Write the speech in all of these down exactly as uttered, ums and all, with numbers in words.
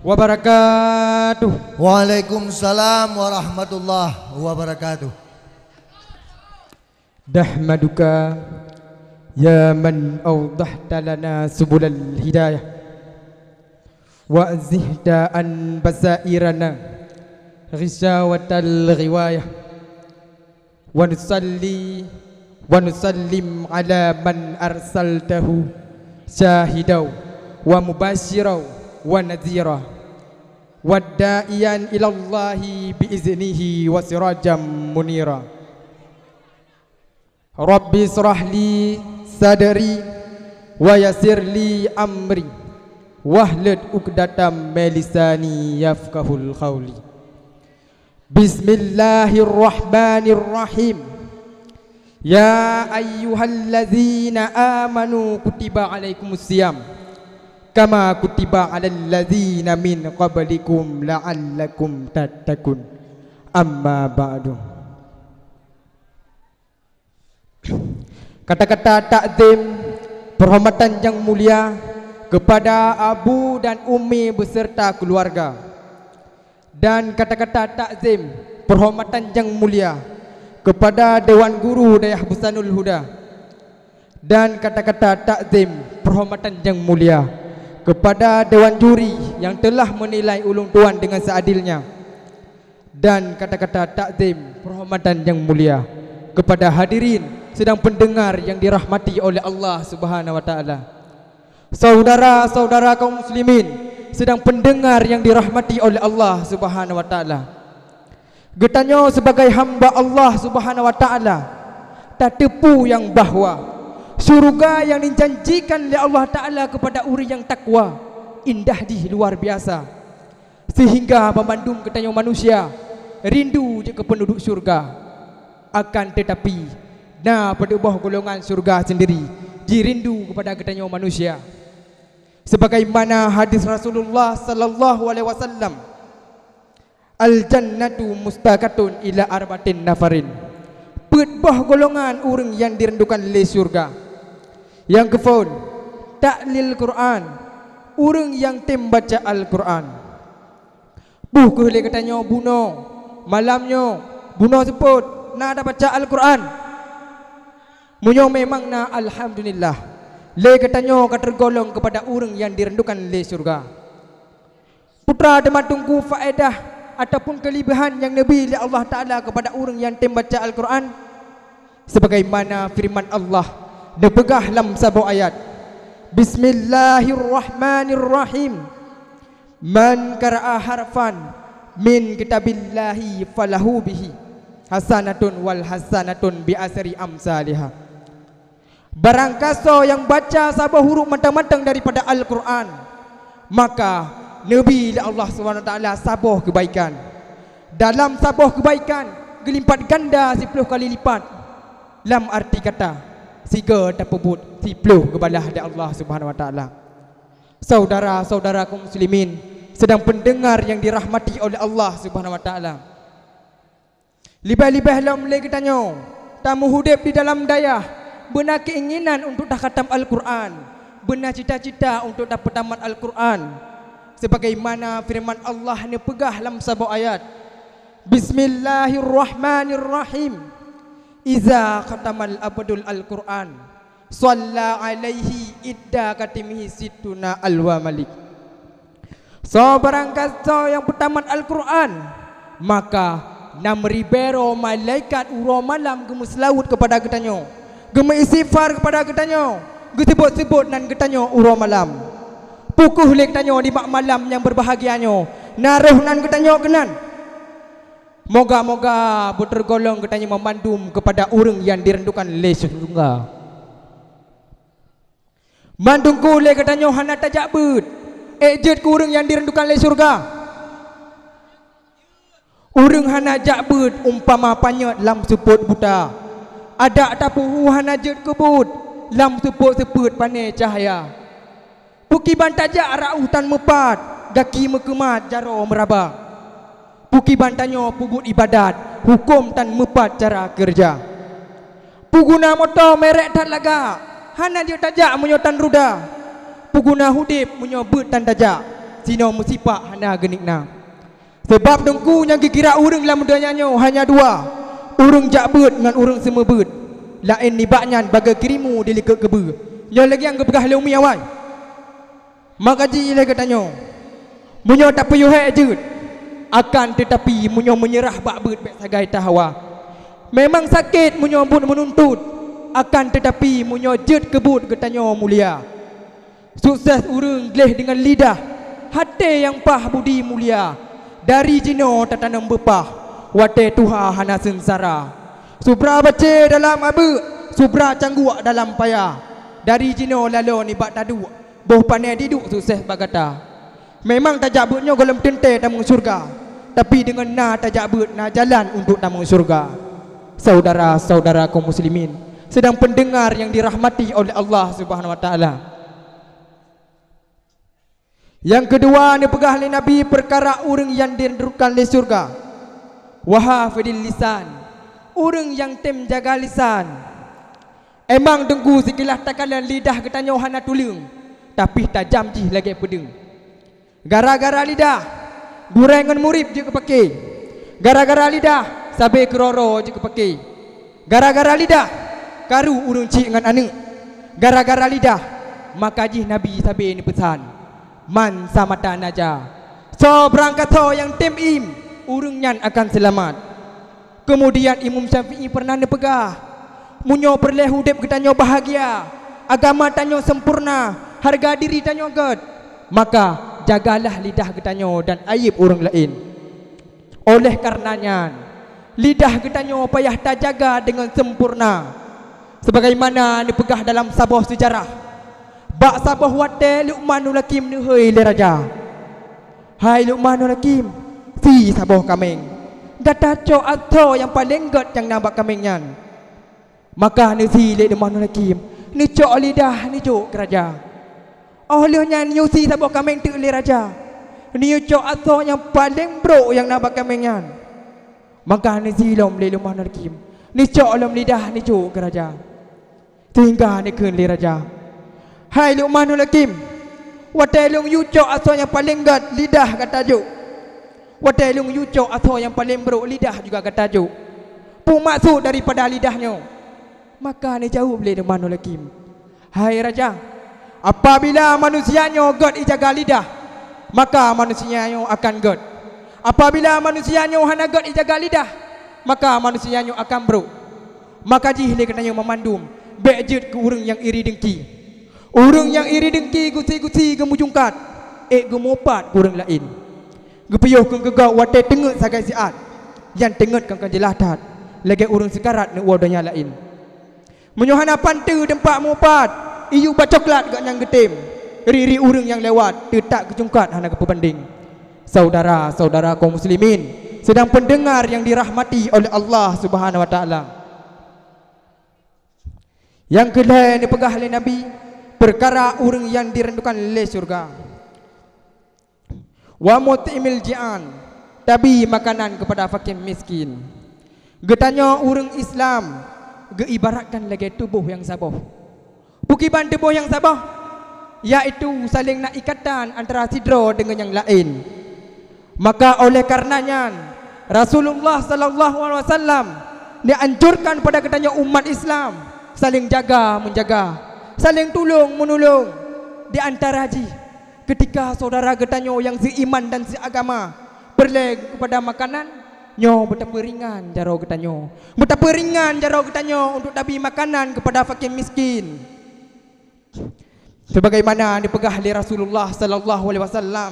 Wabarakatuh. Waalaikumsalam warahmatullahi wabarakatuh. Nahmaduka ya man awdahta lana subulal hidayah, wa azihta an basairana ghisyawatal ghiwayah. Wa nusalli wa nusallim ala man arsaltahu syahidan wa mubasyiran wa nadhira, wa da'iyan ilallahi bi iznihi wa sirajan munira. Rabbi israh li sadri wa yassir li amri wahlul uqdatam min lisani yafqahul qauli. Bismillahirrahmanirrahim. Ya ayyuhallazina amanu kutiba alaikumus siyam kama kutiba alal ladzina min qablikum la'allakum tattaqun. Amma ba'du. Kata-kata takzim, penghormatan nyang mulia kepada abu dan umi beserta keluarga. Dan kata-kata takzim, penghormatan nyang mulia kepada Dewan Guru Dayah Busanul Huda. Dan kata-kata takzim, penghormatan nyang mulia kepada Dewan Juri yang telah menilai ulôn tuan dengan seadilnya. Dan kata-kata takzim, penghormatan nyang mulia kepada hadirin sidang pendengar yang dirahmati oleh Allah Subhanahu wa Taala. Saudara-saudara kaum muslimin sidang pendengar yang dirahmati oleh Allah Subhanahu wa Taala. Geutanyoe sebagai hamba Allah Subhanahu wa Taala tateupeue nyang bahwa syurga nyang dijanjikan lé Allah Taala kepada ureuëng nyang takwa indah jih luar biasa. Sehingga banmandum geutanyoe manusia rindu jeuet keu peunduduek syurga. Akan teutapi, na padub boh golongan syurga sendiri jirindu keupada geutanyoe manusia. Sebagaimana hadis Rasulullah sallallahu alaihi wasallam, "Al-jannatu mustaqatun ila arbatin nafarin." Peuet boh golongan ureuëng nyang dirindukan lé syurga. Nyang keuphôn, taklil Quran, ureuëng nyang tem baca Al-Quran. Bôh kheueh lé geutanyoe bunoe, malam nyoe, bunoe seupôt na tabaca Al-Quran? Meunyoe memang na, alhamdulillah, lé geutanyoe ka teugolong keupada ureuëng nyang dirindukan lé syurga. Peue teuma teungku faedah ataupun keuleubeuhan nyang neubi lé Allah Taala keupada ureuëng nyang tem baca Al-Quran? Sebagaimana feureuman Allah neupeugah lam saboh ayat, "Bismillahirrahmanirrahim. Man qara'a harfan min kitabillahi falahu bihi hasanatun wal hasanatun bi asyri amsaliha." Barang kasoe nyang baca saboh huruf mantong-mantong daripada Al-Quran, maka neubi lé Allah Subhanahu wa Taala saboh keubaikan. Dalam saboh keubaikan geulipat ganda siploh kali lipat. Lam arti kata, sigoe tapeubuet siploh geubalah lé Allah Subhanahu wa Taala. Saudara-saudara kaum muslimin sidang pendengar nyang dirahmati oleh Allah Subhanahu wa Taala. Leubeh-leubeh lom lé geutanyoe tameuhudép di dalam dayah beuna keinginan untuk takhatam Al-Quran, beuna cita-cita untuk tapeutamat Al-Quran. Sebagaimana feureuman Allah neupeugah lam saboh ayat, "Bismillahirrahmanirrahim. Iza khatamal abdul Al-Quran, shalla alaihi idda khatimihi sittuna alfa malik." Soe barang kasoe nyang peutamat Al-Quran, maka nam ribée droe malaikat uroe malam geumeuseulaweuet keupada geutanyoe, geumeuistighfar keupada geutanyoe, geuseubot-seubot nan geutanyoe uroe malam. Peu kheueh lé geutanyoe nibak malam nyang beubahgia nyoe na roh nan geutanyoe keunan. Moga-moga beuteugolong geutanyoe banmandum keupada ureuëng nyang dirindukan lé syeuruga. Mandum ku lé geutanyoe hana tajak beuet, ék jeuet keu ureuëng nyang dirindukan lé syeuruga. Ureuëng hana jak beuet umpama panyöt lam seupôt buta. Adak tapeuhu hana jeuet keu buet lam seupôt seupôt pané cahya. Pukiban tajak raôh tan meupat, gaki meukeumat jaroe meuraba. Pukiban tanyoe peubuet iébadat, huköm tan meupat cara keureuja. Peuguna moto merek that lagak, hana jeuet tajak meunyoe tan ruda. Peuguna udeb meunyoe beuet tan tajak. sinoe meusipak hana geunikna. Sabab Teungku nyang geukira ureuëng lam donya nyoe hanya dua, ureuëng jak beuet ngon ureuëng seumeubeuet. Laén nibak nyan bagai kirimu di likot keubeue. Nyoe lagée nyang geupeugah lé umi awai. Maka jih lé geutanyoe, meunyoe tapeuyuhe jeuet, akan teutapi meunyoe meunyeurah bak beuet bék sagai tahawa. Memang sakét meunyoe buet meununtut, akan teutapi meunyoe jeuet keu buet geutanyoe mulia. Sukses ureuëng gleh deungon lidah, até nyang paih budi mulia. Dari jinoe tatanom beupah, watée tuha hana seungsara. Subra bacée dalam abeuk, subra cangguek dalam paya. Dari jinoe laloe nibak taduek, boh pane diduek sukses bak gata. Memang tajak beuet nyoe gohlom teuntée tamong syeuruga, tapi deungon na tajak beuet na jalan untuk tamong syeuruga. Saudara-saudara kaum muslimin, sidang pendengar yang dirahmati oleh Allah Subhanahu wa Taala. Nyang keudua, neupeugah lé Nabi peukara ureuëng nyang dirindukan lé syeuruga. Wahafidil lisan, ureuëng nyang tem jaga lisan. Emang Teungku sikilah takalon lidah geutanyoe hana tuleueng, tapi tajam jih lagée peudeueng. Gara-gara lidah, gurée ngon murit jeuet keu paké. Gara-gara lidah, sabe keuroro jeuet keu paké. Gara-gara lidah, karu ureuëng chik ngon aneuëk. Gara-gara lidah, maka jih Nabi sabe neupeusan, "Man samata naja." Soe beurangkasoe nyang tem im, ureuëng nyan akan seulamat. Keumudian Imam Syafi'i peureunah neupeugah, "Meunyoe peureulée udeb geutanyoe bahagia, agama tanyoe sempurna, hareuga diri tanyoe gét, maka jagalah lidah geutanyoe dan aéb ureuëng laén." Oleh kareuna nyan, lidah geutanyoe payah tajaga deungon sempurna. Sebagaimana neupeugah dalam saboh seujarah, bak saboh watée Luqmanul Hakim neuhôi lé raja, "Hai Luqmanul Hakim, sie saboh kaméng. Gata cok asoe nyang paleng gét nyang na bak kaméng nyan." Maka neusie lé Luqmanul Hakim, neucok lidah neujok keu raja. Óh lheueh nyan neuyue sie saboh kaméng teuk lé raja, neuyue cok asoe nyang paleng brok nyang na bak kaméng nyan. Maka neusie lom lé Luqmanul Hakim, neucok lom lidah neujok keu raja. Sehingga neukheun lé raja, "Hai Luqmanul Hakim, watée lôn yue cok asoe nyang paleng gét, lidah gata jok. Watée lôn yue cok asoe nyang paleng brok, lidah juga gata jok. Peue maksud daripada lidah nyoe?" Maka neujaweueb lé Luqmanul Hakim, "Hai raja, apabila manusia nyoe gét ijaga lidah, maka manusia nyoe akan gét. Apabila manusia nyoe hana gét ijaga lidah, maka manusia nyoe akan brok. Maka jih lé geutanyoe banmandum bék jeuet keu ureuëng nyang iri deungki. Ureuëng nyang iri deungki gusi-gusi geumeujungkat, ék geumupat keu ureuëng laén. Geupiôh keu geugob watée teungeut sagai siat, nyan teungeut kon-kon jeulaih that, lagée ureuëng seukarat neuwoe donya laén. Meunyoe hana panteue teumpat mupat, iyup bak coklat gobnyan geutem. Ri-ri ureuëng nyang lewat teutak geujungkat hana geupeubandeng." Saudara-saudara kaum muslimin, sidang pendengar yang dirahmati oleh Allah Subhanahu wa Taala. Nyang keulhée neupeugah lé Nabi peukara ureuëng nyang dirindukan lé syeuruga. "Wa mut'imil ji'an," tabi makanan keupada fakir miskin. Geutanyoe ureuëng Islam geuibaratkan lagée tuboh nyang saboh. Peukiban tuboh nyang saboh, yaitu saléng na ikatan antara sidroe deungon nyang laén. Maka oleh kareuna nyan, Rasulullah sallallahu alaihi wasallam neuanjurkan pada geutanyoe umat Islam saléng jaga-meunjaga, saléng tulông-meunulông. Di antara jih, keutika syedara geutanyoe nyang seuiman dan seuagama peureulée keupada makanan, nyoe beutapeuringan jaroe geutanyoe. Beutapeuringan jaroe geutanyoe untuk tabi makanan keupada fakir miskin. Sebagaimana dipeugah lé Rasulullah sallallahu alaihi wasallam,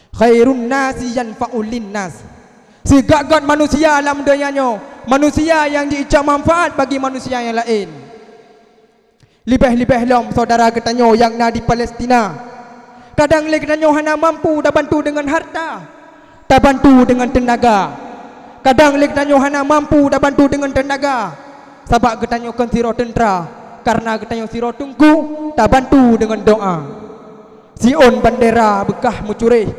"Khairun nasi yanfa'ul linnas." Sigak-gak manusia lam donya nyoe, manusia nyang jiicok manfaat bagi manusia nyang laén. Libeh-libeh lom syedara geutanyoe nyang na di Palestina. Kadang lé geutanyoe hana mampu tabantu deungon harta, tabantu deungon teunaga. Kadang lé geutanyoe hana mampu tabantu deungon teunaga, sabab geutanyoe kon sidroe teuntra, kareuna geutanyoe sidroe teungku, tabantu deungon doa. Siôn bandera beukah meucuréh,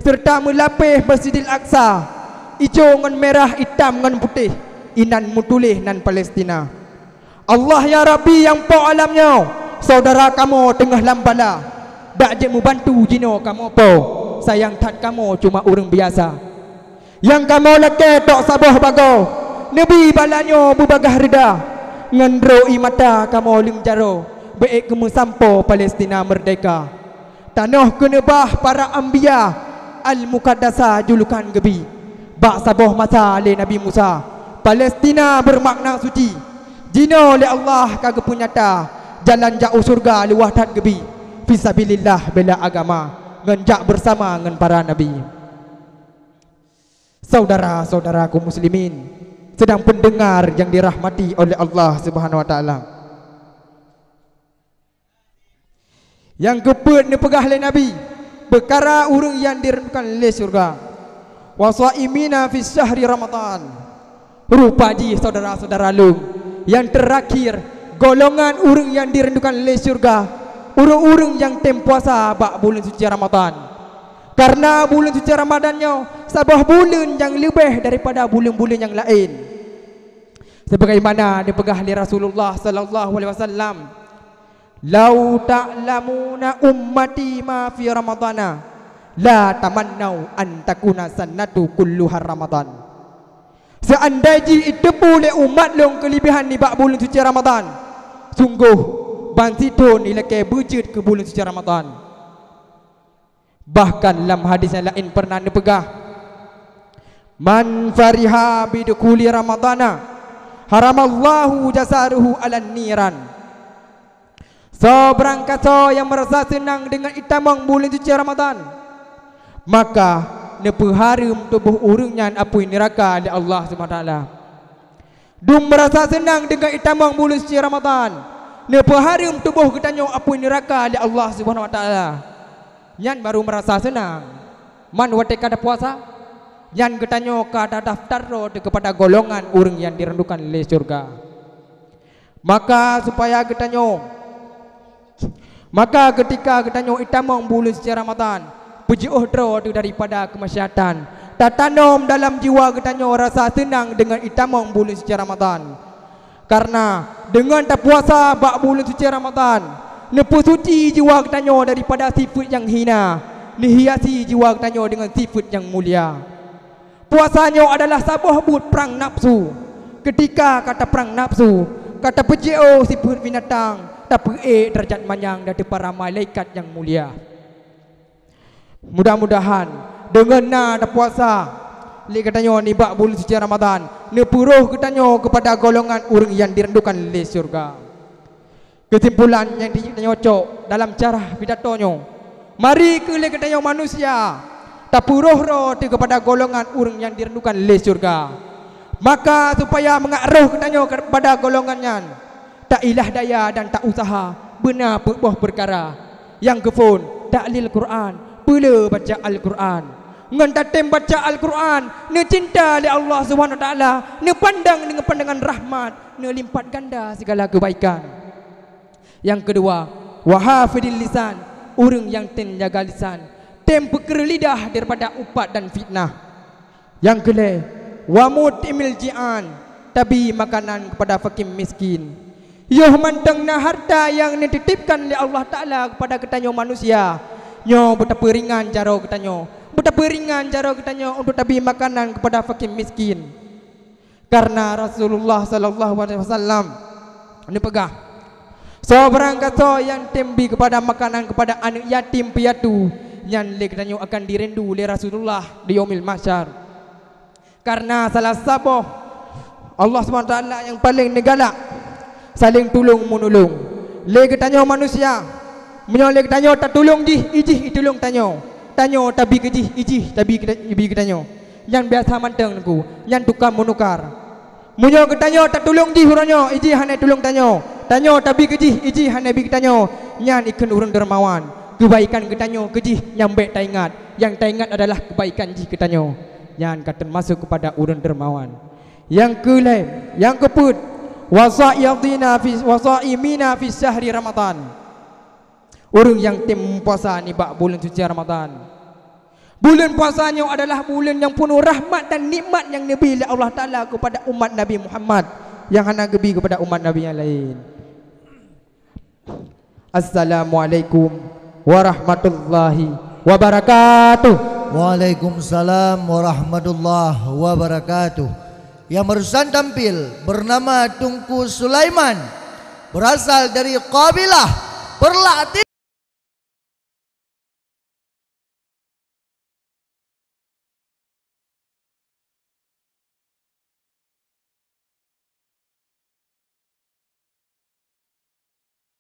seureuta meulapéh Masjidil Aqsa, ijo ngon mirah, itam ngon putéh, inan meutuléh nan Palestina. Allah ya Rabbi nyang po alam nyoe, syedara kamoe teungoh lam bala. Dak jeuet mubantu jinoe kamoe po, sayang that kamoe cuma ureuëng biasa. Nyang kamoe lakée tok saboh bagoe, neubi bala nyoe beubagaih reudah. Ngon droe ié mata kamoe leueng jaroe, beuék keumeusampoe Palestina meurdehka. Tanoh keuneubah para anbiya, Al-Muqaddasah julukan geubi. Bak saboh masa lé Nabi Musa, Palestina beumakna suci. Jinoe lé Allah ka geupeunyata, jalan jak u syeuruga luwah that geubi. Fisabilillah bela agama, ngon jak beusama ngon para nabi. Saudara-saudaraku muslimin, sidang pendengar yang dirahmati oleh Allah Subhanahu wa Taala. Nyang keupeuet neupeugah lé Nabi, peukara ureuëng nyang dirindukan lé syeuruga. "Wa shaimina fi syahri Ramadan." Rupa jih, saudara-saudara lôn, nyang teurakhir, golongan ureuëng nyang dirindukan lé syeuruga, ureuëng-ureuëng nyang tem puasa bak buleuen suci Ramadan. Karena buleuen suci Ramadan nyoe saboh buleuen nyang leubeh daripada buleuen-buleuen nyang laén. Sebagaimana dipeugah lé Rasulullah sallallahu alaihi wasallam, "Lau ta'lamuna ummati ma fi Ramadana, la tamannau an takuna sanatu kulluha Ramadan." Seandai jih iteupeue lé umat lôn keulebihan nibak buleuen suci Ramadan, sunggoh ban sithon ilakée beujeuet keu buleuen suci Ramadan. Bahkan lam hadis nyang laén peureunah neupeugah, "Man fariha bidukhuli Ramadana, haramallahu jasaruhu alan niran." Soe barangkasoe nyang meurasa seunang deungon itamong buleuen suci Ramadan, maka neupeuhareuem tuboh ureuëng nyan apui neuraka lé Allah Subhanahu wa Taala. Dum meurasa seunang deungon itamong buleuen suci Ramadan, neupeuhareuem tuboh geutanyoe apui neuraka lé Allah Subhanahu wa Taala. Nyan barô meurasa seunang. Man watée ka tapuasa, nyan geutanyoe ka tadaftar droe teuh keupada golongan ureuëng nyang dirindukan lé syeuruga. Maka supaya geutanyoe, maka keutika geutanyoe itamong buleuen suci Ramadan, peujiôh droe teuh daripada keumaksiatan, tatanom dalam jiwa geutanyoe rasa seunang deungon itamong buleuen suci Ramadan. Karena deungon tapuasa bak buleuen suci Ramadan, neupeusuci jiwa geutanyoe daripada sifeuet nyang hina, neuhiasi jiwa geutanyoe deungon sifeuet nyang mulia. Puasa nyoe adalah saboh buet prang nafsu. Keutika ka taprang nafsu, ka tapeujiôh sifeuet binatang, tapeuék deurajat manyang di ateueh para malaikat nyang mulia. Mudah-mudahan deungon na tapuasa lé geutanyoe nibak buleuen suci Ramadan, neupeuroh geutanyoe keupada golongan ureuëng nyang dirindukan lé syeuruga. Keusimpulan nyang jeuet tanyoe cok dalam syarah pidato nyoe, mari keuh lé geutanyoe manusia tapeuroh droe teuh keupada golongan ureuëng nyang dirindukan lé syeuruga. Maka supaya mangat roh geutanyoe keupada golongan nyan, tailah daya dan tauseuha beuna peuet boh peukara. Nyang keuphon, tahlil Quran, peuleueh baca Al-Quran. Ngon tatem baca Al-Quran, neucinta lé Allah Subhanahu wa Taala, neupandang deungon pandangan rahmat, neulipat ganda sigala keubaikan. Nyang keudua, wahafidil lisan, ureuëng nyang tem jaga lisan, tem peukreueh lidah daripada upat dan fitnah. Nyang keulhée, wa mutimil jian, tabi makanan keupada fakir miskin. Yoh mantong na harta nyang neutitipkan lé Allah Taala keupada geutanyoe manusia, nyoe beutapeuringan jaroe geutanyoe, beutapeuringan jaroe geutanyoe untuk tabi makanan keupada fakir miskin. Karena Rasulullah sallallahu alaihi wasallam neupeugah, "Soe barangkasoe nyang tem bi keupada makanan keupada aneuëk yatim piatu, nyan lé geutanyoe akan dirindu lé Rasulullah di Yaumil Mahsyar." Karena salah saboh Allah Subhanahu wa Taala nyang paleng neugalak, saléng tulông-meunulông. Lé geutanyoe manusia, meunyoe lé geutanyoe tatulông jih, ijih itulông tanyoe. Tanyoe tabi keu jih, ijih tabi keu, ibi keu tanyoe. Nyan biasa mantong Teungku, nyan tukar-meunukar. Meunyoe geutanyoe tatulông jih uroe nyoe, ijih hana tulông tanyoe. Tanyoe tabi keu jih, ijih hana bi keu tanyoe. Nyan ikheun ureuëng dermawan. Keubaikan geutanyoe keu jih nyang bék taingat. Nyang taingat adalah keubaikan jih keu tanyoe. Nyan ka teumasok keupada ureuëng dermawan. Nyang keulhée, nyang keupeuet, wasaidina fi, wasaimina fi syahri Ramadan. Ureuëng nyang tem puasa nibak buleuen suci Ramadan. Buleuen puasa nyoe adalah buleuen nyang peunoh rahmat dan nikmat nyang neubi lé Allah Taala keupada umat Nabi Muhammad, nyang hana geubi keupada umat nabi nyang laén. Assalamualaikum warahmatullahi wabarakatuh. Waalaikumsalam warahmatullahi wabarakatuh. Yang barusan tampil bernama Teungku Sulaiman, berasal dari kabilah Perlak